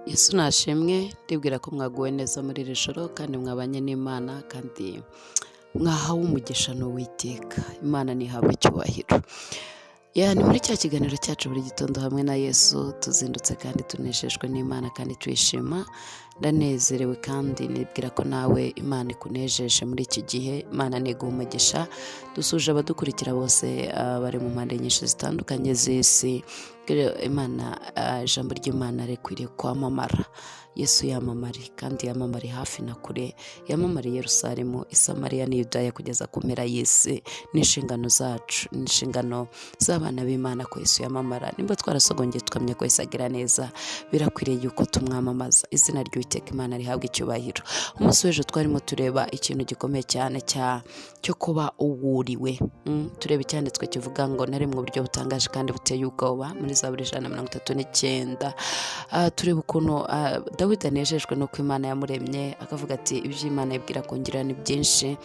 Yesu nashimwe. Ndibwira ko mwaguwe neza muri iri joro kandi mwabanye n'Imana kandi mwahawe umugisha n'Uwiteka. Imana ntihabwe icyubahiro. Ya, ni muri cya kiganiro cyacu buri gitondo hamwe na Yesu. Tuzindutse kandi tunejejwe n'Imana kandi tuyishima. Ndanezerewe kandi nibwira ko nawe Imana ikunejeje muri iki gihe. Imana ntiguha umugisha. Dusuje abadukurikira bose, bari mu mpande nyinshi zitandukanye z'isi. Imana, ijambo ry'Imana rikwiriye kwamamara. Yesu yamamare kandi yamamare hafi na kure, yamamare i Yerusalemu, i Samariya n'i Yudaya kugeza ku mpera y'isi. Ni inshingano zacu, ni inshingano z'abana b'Imana ko Yesu yamamara. Nimba twarasogongeye tukamenya ko Yesu agira neza, birakwiriye yuko tumwamamaza. Izina ry'Uwiteka Imana rihabwa icyubahiro. Umunsi w'ejo twarimo tureba ikintu gikomeye cyane cyo kuba uwuriwe. Tureba icyanditswe kivuga ngo "Naremwe uburyo butangaje kandi buteye ubwoba", muri Zaburi 139. Tureba ukuntu Dawidi anejejwe n'uko Imana yamuremye, akavuga ati: "Ibyo Imana ibwira kongera ni byinshi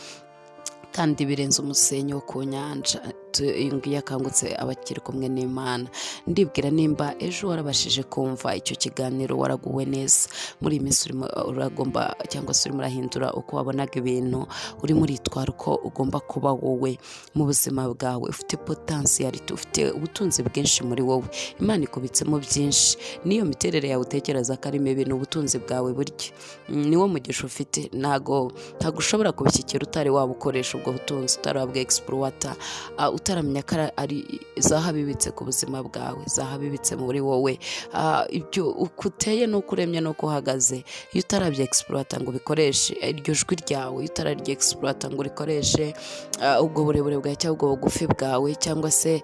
kandi birenze umusenyi wo ku nyanja." Iyo ngiyo akangutse aba akiri kumwe n'Imana. Ndibwira nimba ejo warabashije kumva icyo kiganiro, waraguwe neza. Muri iyi minsi urimo uragomba cyangwa se urimo urahindura uko wabonaga ibintu, urimo uritwara uko ugomba kuba wowe mu buzima bwawe. Ufite potentialité, ufite ubutunzi bwinshi muri wowe. Imana ikubitsemo byinshi. N'iyo miterere yawe utekereza ko ari mibi, ni ubutunzi bwawe burya. Niwo mugisha ufite. Ntago ushobora kubishyikira utari wabukoresha ubwo butunzi, utari wabwa exploita, utaramenya ko ari zahabu ibitse ku buzima bwawe, zahabu ibitse muri wowe. Ibyo uko uteye n'uko uremye n'uko uhagaze, iyo utarabya exploita ngo ubikoreshe, iryo jwi ryawe iyo utararya exploita ngo urikoreshe, ubwo burebure bwawe cyangwa ubwo bugufi bwawe cyangwa se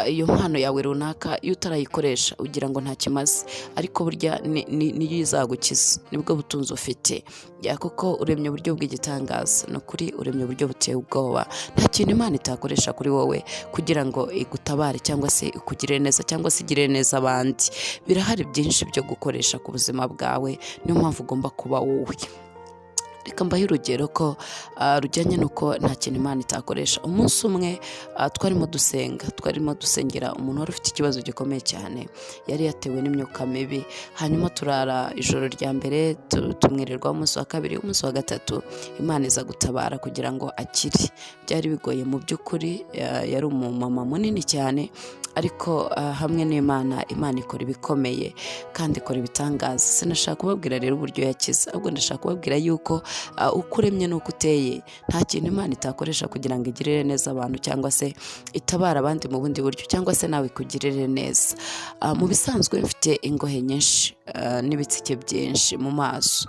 iyo mpano yawe runaka, iyo utarayikoresha ugira ngo nta kimaze, ariko burya niyo izagukiza, nibwo butunzi ufite. Ya, kuko uremye uburyo bw'igitangaza. Ni ukuri, uremye uburyo buteye ubwoba. Nta kintu Imana itakoresha kuri wowe kugira ngo igutabare cyangwa se ikugirire neza cyangwa se igirire neza abandi. Birahari byinshi byo gukoresha ku buzima bwawe. Niyo mpamvu ugomba kuba wowe. Reka mbahe urugero ko rujyanye n'uko nta kintu Imana itakoresha. Umunsi umwe twarimo dusenga, twarimo dusengera umuntu wari ufite ikibazo gikomeye cyane, yari yatewe n'imyuka mibi. Hanyuma turara ijoro rya mbere, tumwirirwaho umunsi wa kabiri, umunsi wa gatatu Imana iza gutabara kugira ngo akire. Byari bigoye mu by'ukuri, yari umumama munini cyane, ariko hamwe n'Imana, Imana ikora ibikomeye kandi ikora ibitangaza. Sinashaka kubabwira rero uburyo yakize, ahubwo ndashaka kubabwira yuko uko uremye n'uko uteye, nta kintu Imana itakoresha kugira ngo igirire neza abantu cyangwa se itabare abandi mu bundi buryo cyangwa se nawe ikugirire neza. Mu bisanzwe mfite ingohe nyinshi n'ibitsike byinshi mu maso.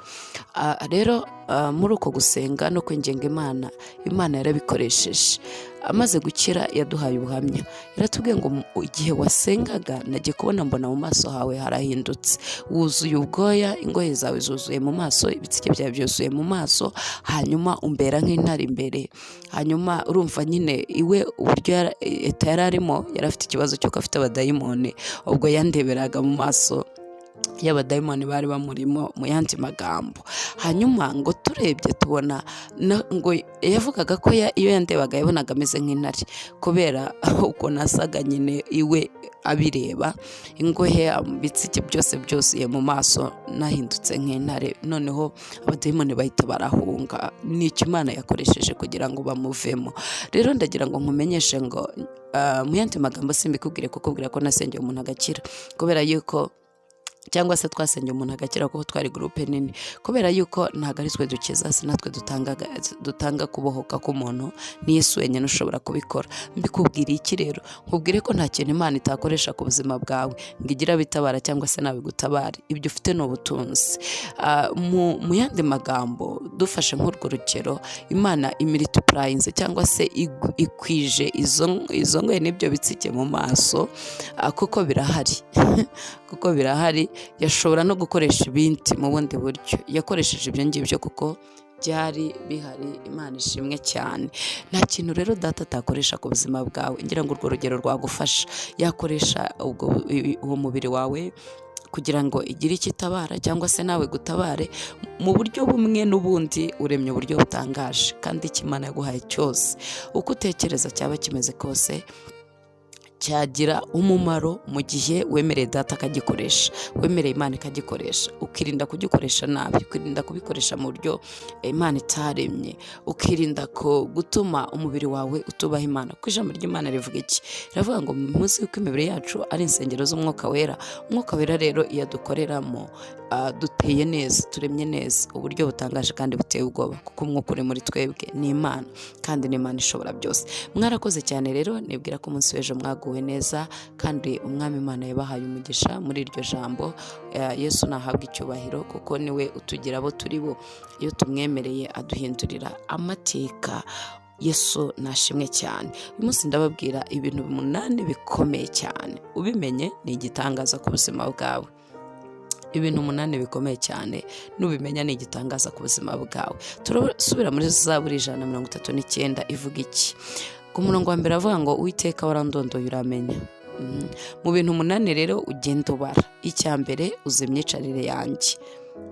Rero muri uko gusenga no kwinginga Imana, Imana yarabikoresheje. Amaze gukira yaduhaye ubuhamya, yaratubwiye ngo: "Igihe wasengaga nagiye kubona mbona mu maso hawe harahindutse, wuzuye ubwoya, ingohe zawe zuzuye mu maso, ibitsike byawe byuzuye mu maso, hanyuma umbera nk'intare imbere." Hanyuma urumva nyine iwe uburyo eta yari arimo, yari afite ikibazo cy'uko afite abadayimoni. Ubwo yandeberaga mu maso y'abadayimoni bari bamurimo, mu yandi magambo. Hanyuma ngo turebye tubona ngo yavugaga ko iyo yandebaga yabonaga ameze nk'intare kubera ukuntu asaga nyine iwe abireba, ingohe, ibitsike byose byuzuye mu maso, nahindutse nk'intare. Noneho abadayimoni bahita barahunga. Ni icyo Imana yakoresheje kugira ngo bamuvemo. Rero ndagira ngo nkumenyeshe ngo mu yandi magambo simbikubwire kukubwira ko nasengeye umuntu agakira, kubera yuko cyangwa se twasengeye umuntu agakira kuko twari groupe nini, kubera yuko ntabwo ari twe dukiza, si natwe dutanga kubohoka k'umuntu, ni Yesu wenyine ushobora kubikora. Mbikubwiriye iki rero? Nkubwire ko nta kintu Imana itakoresha ku buzima bwawe ngo igire abitabara cyangwa se nawe igutabare. Ibyo ufite ni ubutunzi. Mu yandi magambo, dufashe nk'urwo rugero, Imana imultiplyinze cyangwa se ikwije izo ngohe n'ibyo bitsike mu maso, kuko birahari, kuko birahari. Yashobora no gukoresha ibindi mu bundi buryo. Yakoresheje ibyo ngibyo kuko byari bihari. Imana ishimwe cyane. Nta kintu rero Data atakoresha ku buzima bwawe. Ngira ngo urwo rugero rwagufasha. Yakoresha uwo mubiri wawe kugira ngo igire icyo itabara cyangwa se nawe gutabare mu buryo bumwe n'ubundi. Uremye uburyo butangaje, kandi icyo Imana yaguhaye cyose, uko utekereza cyaba kimeze kose. Cyagira umumaro mu gihe wemereye Data akagikoresha, wemereye Imana ikagikoresha, ukirinda kugikoresha nabi, ukirinda kubikoresha mu buryo Imana itaremye, ukirinda ko gutuma umubiri wawe utubaha Imana. Kuko ijambo ry'Imana rivuga iki? Riravuga ngo muzi yuko imibiri yacu ari insengero z'Umwuka Wera. Umwuka Wera rero iyo adukoreramo, duteye neza, turemye neza, uburyo butangaje kandi buteye ubwoba, kuko umwuka uri muri twebwe ni Imana, kandi ni Imana ishobora byose. Mwarakoze cyane rero. Nibwira ko umunsi w'ejo mwaguwe neza, kandi Umwami Imana yabahaye umugisha muri iryo jambo. Yesu nahabwa icyubahiro, kuko niwe utugira abo turi bo. Iyo tumwemereye aduhindurira amateka. Yesu nashimwe cyane. Uyu munsi ndababwira ibintu 8 bikomeye cyane, ubimenye ni igitangaza ku buzima bwawe. Ibintu 8 bikomeye cyane, nubimenya ni igitangaza ku buzima bwawe. Turasubira muri Zaburi 139. Ivuga iki? Ku murongo wa mbere avuga ngo: "Uwiteka, warandondoye uramenya." Mu bintu 8 rero ugenda ubara: icya mbere, uzi imyicarire yanjye;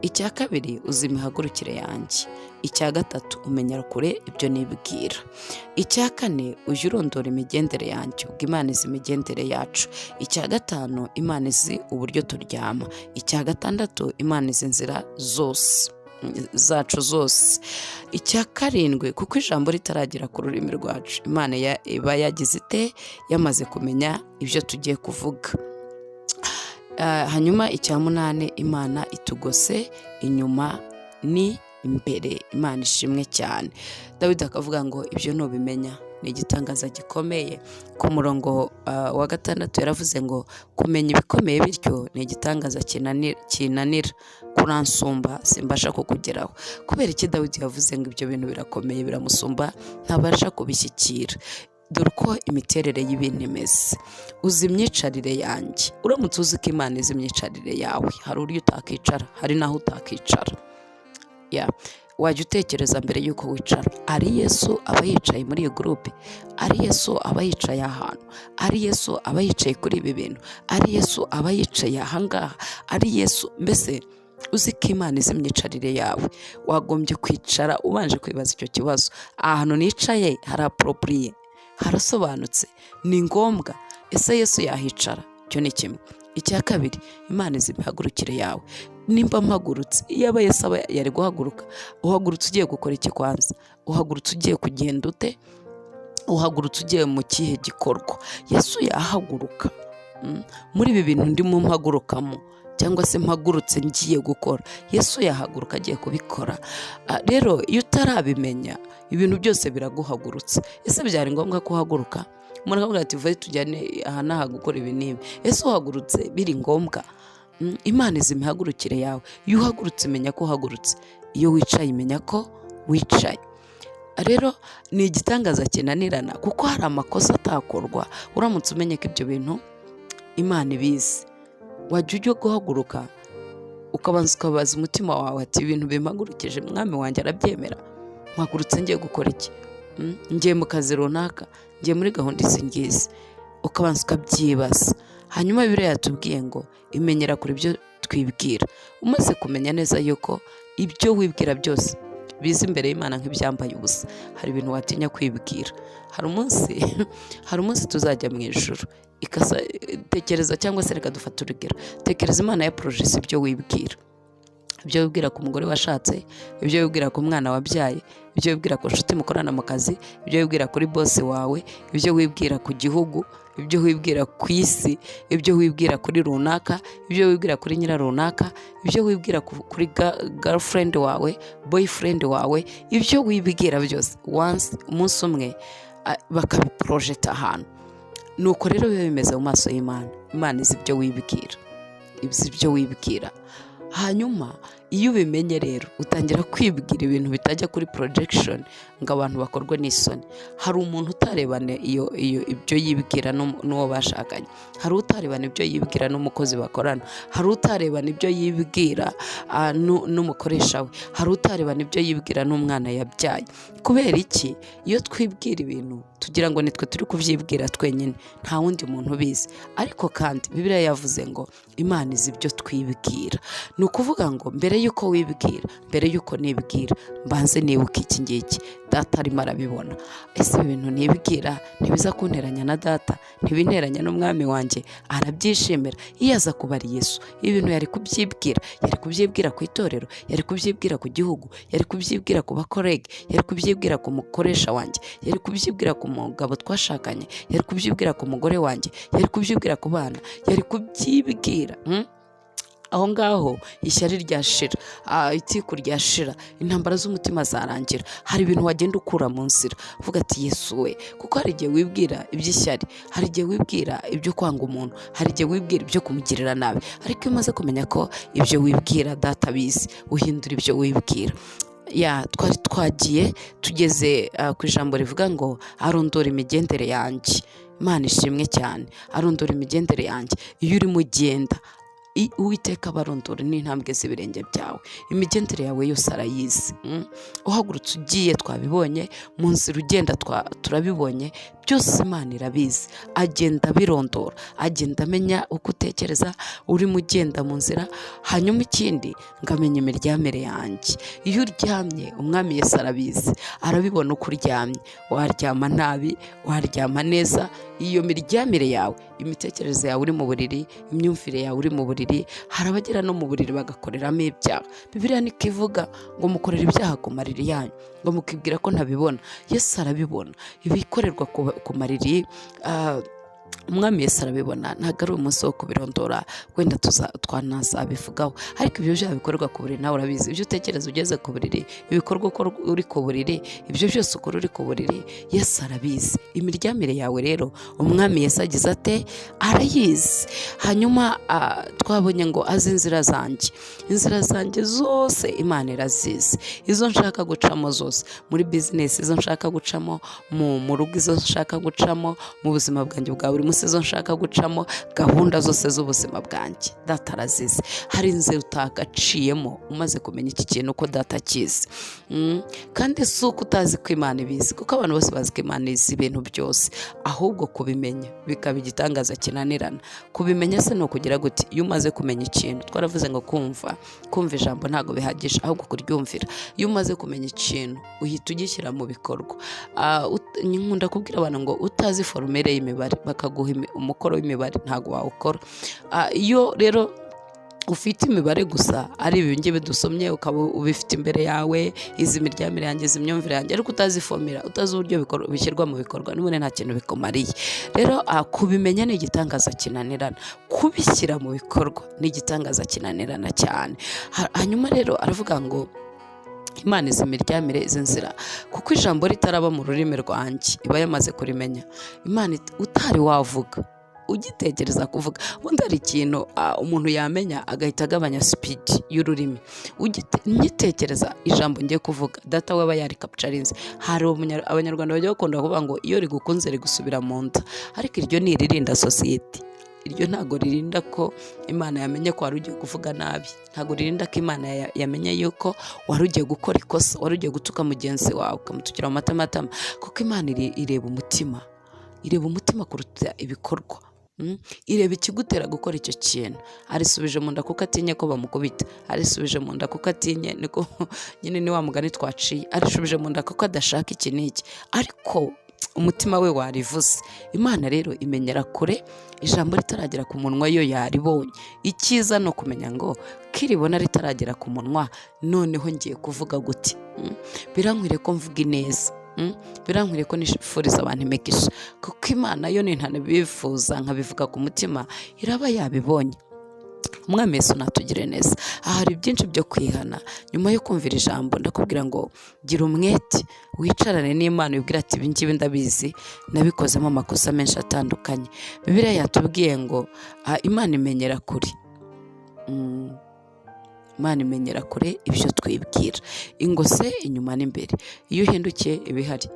icya kabiri, uzi imihagurukire yanjye; icya gatatu, umenya kure ibyo nibwira; icya kane, ujya urondora imigendere yanjye. Ubwo Imana izi imigendere yacu. Icya gatanu, Imana izi uburyo turyama; icya gatandatu, Imana izi inzira zose zacu zose; icya karindwi, kuko ijambo ritaragera ku rurimi rwacu, Imana iba yagize ite? Yamaze kumenya ibyo tugiye kuvuga. Hanyuma icya munani, Imana itugose inyuma ni imbere. Imana ishimwe cyane. Dawidi akavuga ngo ibyo nubimenya ni igitangaza gikomeye. Ku murongo wa gatandatu yaravuze ngo: "Kumenya ibikomeye bityo ni igitangaza kinanira, kuransumba, simbasha kukugeraho." Kubera iki Dawidi yavuze ngo ibyo bintu birakomeye, biramusumba, ntabasha kubishyikira? Dore uko imiterere y'ibintu imeze. Uzi imyicarire yanjye. Uramutse uzi ko Imana izi imyicarire yawe, hari uburyo utakicara, hari n'aho utakicara. Ya, wajya utekereza mbere y'uko wicara: ari Yesu aba yicaye muri iyi groupe? Ari Yesu aba yicaye ahantu? Ari Yesu aba yicaye kuri ibi bintu? Ari Yesu aba yicaye ahangaha? Ari Yesu? Mbese uzi ko Imana izi imyicarire yawe, wagombye kwicara ubanje kwibaza icyo kibazo: ahantu nicaye hari approprié, harasobanutse, ni ngombwa? Ese Yesu yahicara? Icyo ni kimwe. Icya kabiri, Imana izi imihagurukire yawe. Nimba mpagurutse, iyaba Yesu aba yari guhaguruka, uhagurutse ugiye gukora iki? Kwanza uhagurutse ugiye kugenda ute? Uhagurutse ugiye mu kihe gikorwa? Yesu yahaguruka? Muri ibi bintu ndimo mpagurukamo, cyangwa se mpagurutse ngiye gukora, Yesu yahaguruka agiye kubikora? Rero iyo utarabimenya, ibintu byose biraguhagurutsa. Ese byari ngombwa ko uhaguruka? Umuntu akavuga ati: "Vayo tujyane aha n'aha gukora ibi n'ibi." Ese uhagurutse biri ngombwa? Imana izi imihagurukire yawe. Iyo uhagurutse, imenya ko uhagurutse. Iyo wicaye, imenya ko wicaye. Rero ni igitangaza kinanirana, kuko hari amakosa atakorwa uramutse umenye ko ibyo bintu Imana ibizi. Wajya ujya guhaguruka, ukabanza ukabaza umutima wawe ati: "Ibintu bimpagurukije, Mwami wanjye arabyemera? Mpagurutse ngiye gukora iki? Ngiye mu kazi runaka, ngiye muri gahunda izi ngizi." Ukabanza ukabyibaza. Hanyuma Bibiliya yatubwiye ngo imenyera kure ibyo twibwira. Umaze kumenya neza yuko ibyo wibwira byose biza imbere y'Imana nk'ibyambaye ubusa, hari ibintu watinya kwibwira. Hari umunsi tuzajya mu ijuru. Ikasa, tekereza, cyangwa se reka dufate urugero: tekereza Imana ya porojesi ibyo wibwira, ibyo wibwira ku mugore washatse, ibyo wibwira ku mwana wabyaye, ibyo wibwira ku nshuti mukorana mu kazi, ibyo wibwira kuri boss wawe, ibyo wibwira ku gihugu, ibyo wibwira ku isi, ibyo wibwira kuri runaka, ibyo wibwira kuri nyira runaka, ibyo wibwira kuri girlfriend wawe, boyfriend wawe, ibyo wibwira byose, once umunsi umwe bakabiporojeta ahantu. Nuko rero biba bimeze mu maso y'Imana. Imana izi ibyo wibwira, izi ibyo wibwira. Hanyuma iyo ubimenye rero, utangira kwibwira ibintu bitajya kuri projection ngo abantu bakorwe n'isoni. Hari umuntu utarebana iyo ibyo yibwira n'uwo bashakanye, hari utarebana ibyo yibwira n'umukozi bakorana, hari utarebana ibyo yibwira n'umukoresha we, hari utarebana ibyo yibwira n'umwana yabyaye. Kubera iki? Iyo twibwira ibintu Tugira ngo nitwe turi kubyibwira twenyine, nta wundi muntu ubizi. Ariko kandi Bibiliya yavuze ngo Imana izi ibyo twibwira. Ni ukuvuga ngo mbere y'uko wibwira, mbere y'uko nibwira, mbanze nibuka iki ngiki: Data arimo arabibona. Ese ibi bintu nibwira ntibiza kunteranya na Data? Ntibinteranya n'Umwami wanjye? Arabyishimira? Iyo aza kuba ari Yesu, ibi bintu yari kubyibwira? Yari kubyibwira ku itorero? Yari kubyibwira ku gihugu? Yari kubyibwira ku bakorege? Yari kubyibwira ku mukoresha wanjye? Yari kubyibwira ku mugabo twashakanye? Yari kubyibwira ku mugore wanjye? Yari kubyibwira ku bana? Yari kubyibwira? Aho ngaho ishyari ryashira, itiku ryashira, intambara z'umutima zarangira. Hari ibintu wagenda ukura mu nzira uvuga ati: "Yesu we!" Kuko hari igihe wibwira iby'ishyari, hari igihe wibwira ibyo kwanga umuntu, hari igihe wibwira ibyo kumugirira nabi. Ariko iyo umaze kumenya ko ibyo wibwira Data abizi, uhindura ibyo wibwira. Ya, twari twagiye tugeze ku ijambo rivuga ngo arondora imigendere yanjye. Imana ishimwe cyane. Arondora imigendere yanjye. Iyo urimo ugenda, Uwiteka abarondora n'intambwe z'ibirenge byawe. Imigendere yawe yose arayizi. Uhagurutse ugiye, twabibonye. Mu nzira ugenda, turabibonye. Byose Imana irabizi. Agenda abirondora, agenda amenya uko utekereza urimo ugenda mu nzira. Hanyuma ikindi, ngamenya imiryamire yanjye. Iyo uryamye, Umwami Yesu arabizi, arabibona uko uryamye. Waryama nabi, waryama neza, iyo miryamire yawe, imitekerereze yawe uri mu buriri, imyumvire yawe uri mu buriri. Hari abagera no mu buriri bagakoreramo ibyaha. Bibiliya niko ivuga ngo mukorera ibyaha ku mariri yanyu, ngo mukibwira ko ntabibona. Yesu arabibona. Ibikorerwa ku mariri, Umwami Yesu arabibona. Ntabwo ari umunsi wo kubirondora, wenda twanazabivugaho. Ariko ibyo byaha bikorerwa ku buriri, nawe urabizi. Ibyo utekereza ugeze ku buriri, ibikorwa ukora uri ku buriri, ibyo byose ukora uri ku buriri, Yesu arabizi. Imiryamire yawe rero, Umwami Yesu agize ate? Arayizi. Hanyuma twabonye ngo azi inzira zanjye. Inzira zanjye zose Imana irazizi. Izo nshaka gucamo zose, muri bizinesi izo nshaka gucamo, mu rugo izo nshaka gucamo, mu buzima bwanjye bwa buri munsi izo nshaka gucamo, gahunda zose z'ubuzima bwanjye, Data arazizi. Hari inzira utagaciyemo umaze kumenya iki kintu ko Data akizi. Kandi si uko utazi ko Imana ibizi, kuko abantu bose bazi ko Imana izi ibintu byose, ahubwo kubimenya bikaba igitangaza kinanirana. Kubimenya se ni ukugira gute? Iyo umaze kumenya ikintu, twaravuze ngo kumva ijambo ntabwo bihagije, ahubwo kuryumvira. Iyo umaze kumenya ikintu, uhita ugishyira mu bikorwa. Nkunda kubwira abantu ngo utazi formule y'imibare, bakaguha umukoro w'imibare, ntabwo wawukora. Iyo rero ufite imibare gusa, ari ibi ngibi dusomye, ukaba ubifite imbere yawe, izi miryamire yanjye, izi myumvire yanjye, ariko utazi formula, utazi uburyo bishyirwa mu bikorwa, n'ubundi nta kintu bikumariye. Rero kubimenya ni igitangaza kinanirana, kubishyira mu bikorwa ni igitangaza kinanirana cyane. Hanyuma rero aravuga ngo Imana izi imiryamire, izi nzira, kuko ijambo ritaraba mu rurimi rwanjye iba yamaze kurimenya. Imana utari wavuga, ugitekereza kuvuga. Ubundi hari ikintu umuntu yamenya agahita agabanya speed y'ururimi. Ngitekereza ijambo ngiye kuvuga, Data we aba yarikapucarinze. Hari Abanyarwanda bajya bakunda kuvuga ngo iyo rigukunze rigusubira mu nda, ariko iryo ni iririnda sosiyete. Iryo ntabwo ririnda ko Imana yamenye ko wari ugiye kuvuga nabi, ntabwo ririnda ko Imana yamenye yuko wari ugiye gukora ikosa, wari ugiye gutuka mugenzi wawe, ukamutukira mu matamatama. Kuko Imana ireba umutima, ireba umutima kuruta ibikorwa. Ireba ikigutera gukora icyo kintu. Arisubije mu nda kuko atinye ko bamukubita, arisubije mu nda kuko atinye, niko nyine ni wa mugani twaciye, arishubije mu nda kuko adashaka iki n'iki, ariko umutima we warivuze. Imana rero imenyera kure, ijambo ritaragera ku munwa yo yaribonye. Icyiza ni ukumenya ngo kiribona ritaragera ku munwa, noneho ngiye kuvuga gute? Birankwiriye ko mvuga ineza. Birankwiriye ko nifuriza abantu imigisha, kuko Imana yo nintanabifuza nkabivuga ku mutima, iraba yabibonye. Umwami Yesu natugire neza. Aha hari byinshi byo kwihana nyuma yo kumvira ijambo. Ndakubwira ngo gira umwete, wicarane n'Imana, wibwira ati: "Ibi ngibi ndabizi, nabikozemo amakosa menshi atandukanye." Bibiliya yatubwiye ngo Imana imenyera kure. Imana imenyera kure ibyo twibwira. Ingose inyuma n'imbere. Iyo uhindukiye iba ihari,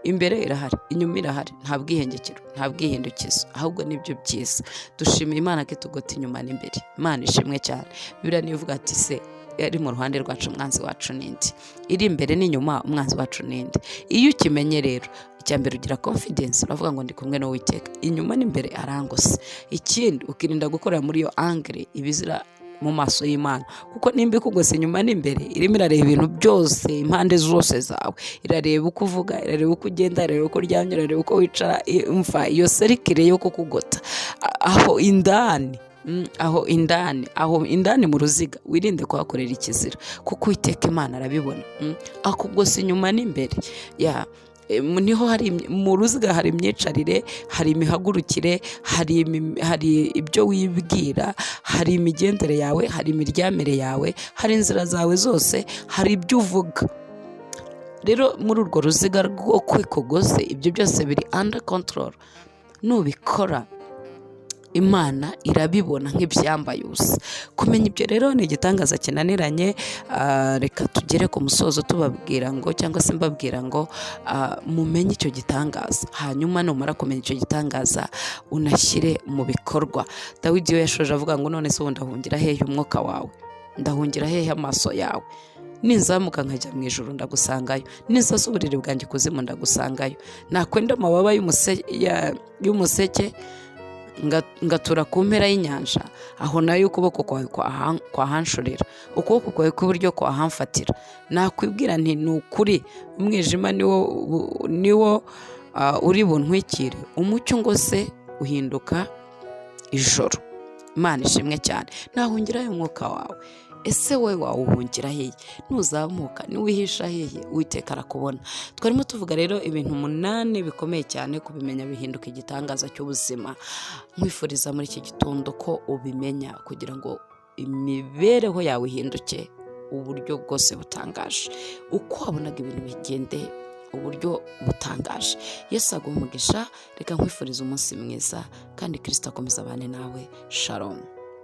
imbere irahari, inyuma irahari. Nta bwihengekero, nta bwihindukizo, ahubwo nibyo byiza. Dushimiye Imana ko itugota inyuma n'imbere. Imana ishimwe cyane. Bibiliya niyo ivuga ati se ari mu ruhande rwacu, umwanzi wacu ninde? Iri imbere n'inyuma, umwanzi wacu ninde? Iyo ukimenye rero, icya mbere ugira confidence, uravuga ngo ndi kumwe n'Uwiteka, inyuma n'imbere arangose. Ikindi, ukirinda gukorera muri iyo angle ibizira mu maso y'Imana, kuko nimba ikugose inyuma n'imbere, irimo irareba ibintu byose, impande zose zawe. Irareba uko uvuga, irareba uko ugenda, irareba uko uryamye, irareba uko wicara. Umva, iyo cercle yo kukugota aho indani, aho indani, aho indani mu ruziga, wirinde kuhakorera ikizira, kuko Uwiteka Imana arabibona. Akugose inyuma n'imbere ya niho hari mu ruziga hari imyicarire, hari imihagurukire, hari ibyo wibwira, hari imigendere yawe, hari imiryamire yawe, hari inzira zawe zose, hari ibyo uvuga. Rero muri urwo ruziga rwo kwikogose, ibyo byose biri under control. Nubikora, Imana irabibona nk'ibyambaye ubusa. Kumenya ibyo rero ni igitangaza kinaniranye. Reka tugere ku musozo tubabwira ngo, cyangwa se mbabwira ngo mumenye icyo gitangaza, hanyuma numara kumenya icyo gitangaza unashyire mu bikorwa. Dawidi we yashoje avuga ngo: "None se ubu ndahungira hehe umwuka wawe? Ndahungira hehe amaso yawe? Ninzamuka nkajya mu ijuru, ndagusangayo; ninsasa uburiri bwanjye ikuzimu, ndagusangayo; nakwenda amababa y'umuseke ngatura ku mpera y'inyanja, aho nayo ukuboko kwawe kwahanshorera, ukuboko kwawe kw'iburyo kwahamfatira. Nakwibwira nti: 'Ni ukuri umwijima niwo uri buntwikire,' umucyo ngo se uhinduka ijoro." Imana ishimwe cyane. Nahungirayo umwuka wawe. Ese wowe wawuhungira hehe? Nuzamuka, niwihisha hehe, Uwiteka arakubona. Twarimo tuvuga rero ibintu 8 bikomeye cyane, kubimenya bihinduka igitangaza cy'ubuzima. Nkwifuriza muri iki gitondo ko ubimenya kugira ngo imibereho yawe ihinduke uburyo bwose butangaje, uko wabonaga ibintu bigende uburyo butangaje. Yesu aguha umugisha. Reka nkwifuriza umunsi mwiza, kandi Kirisito akomeza abane nawe. Shalom.